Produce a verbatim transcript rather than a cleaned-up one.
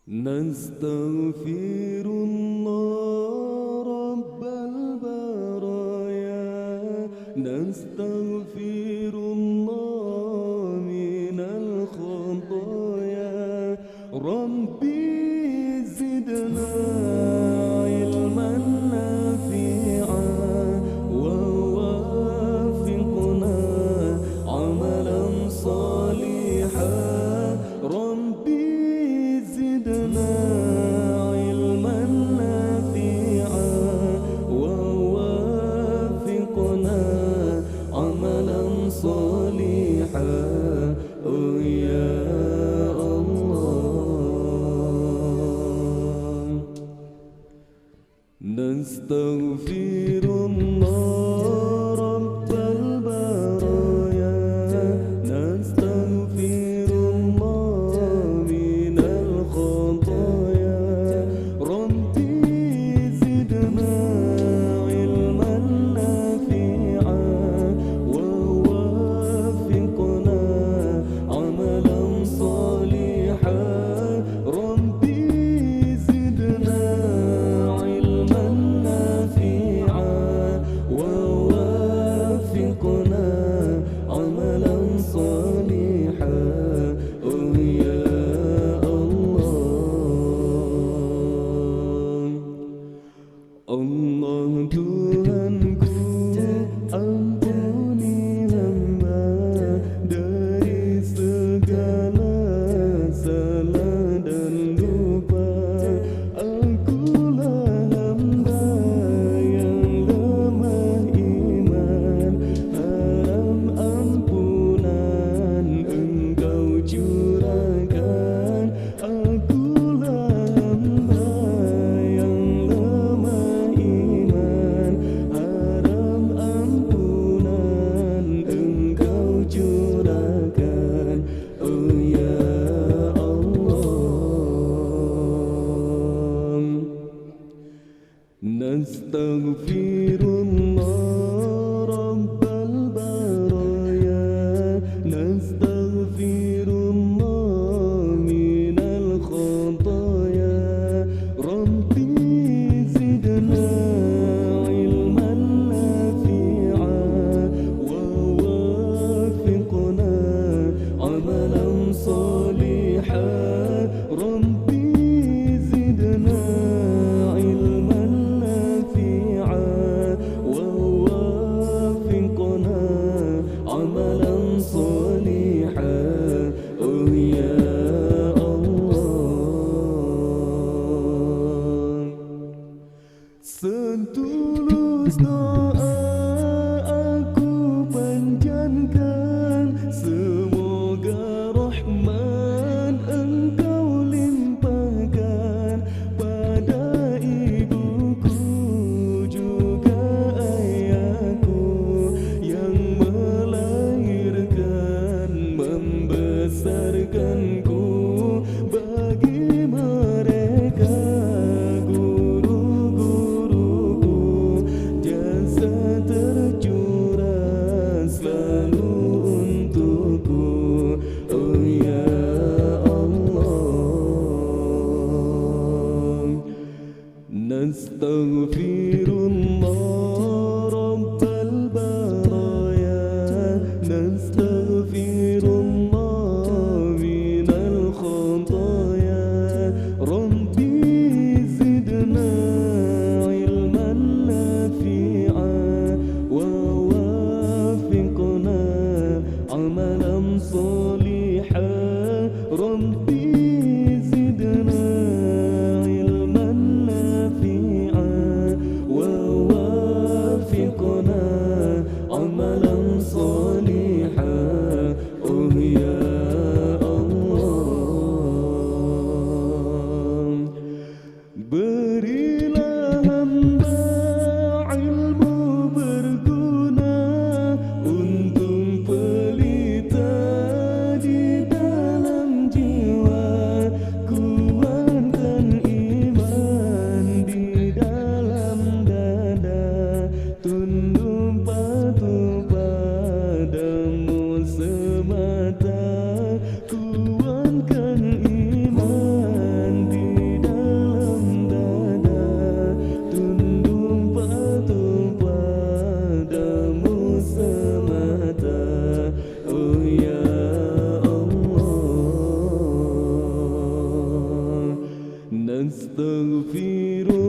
نستغفر الله رب البرايا، نستغفر الله من الخطايا. ربي زدنا علما نافعا ووفقنا عملا صالحا. ربي زدنا علما نافعا ووفقنا عملا صالحا. Oh ya Allah. نستغفر الله رب البرايا، نستغفر الله من الخطايا. ربي زدنا علما نافعا ووفقنا عملا صالحا. ربي زدنا علما نافعا ووفقنا عملا صالحا. Oh ya Allah. Allah Tuhanku, ampuni hamba dari segala salah dan lupa. Akulah hamba yang lemah iman, harap ampunan Engkau curahkan. Akulah hamba yang lemah iman, harap ampunan Engkau curahkan, oh ya Allah. نستغفر الله رب البرايا، نستغفر الله من الخطايا. ربي زدنا علما نافعا ووفقنا عملا صالحا. ربي زدنا علما نافعا ووفقنا عملا صالحا. Oh ya Allah. Setulus doa aku panjatkan, semoga rahmat Engkau limpahkan pada ibuku juga ayahku yang melahirkan, membesarkanku. Bagi mereka guru-guruku, jasa tercurah selalu untukku. Oh ya Allah. نستغفر الله رب البرايا، نستغفر الله من الخطايا. ربي زدنا علما نافعا ووفقنا عملا صالحا. ربي زدنا علما نافعا Astaghfirullah.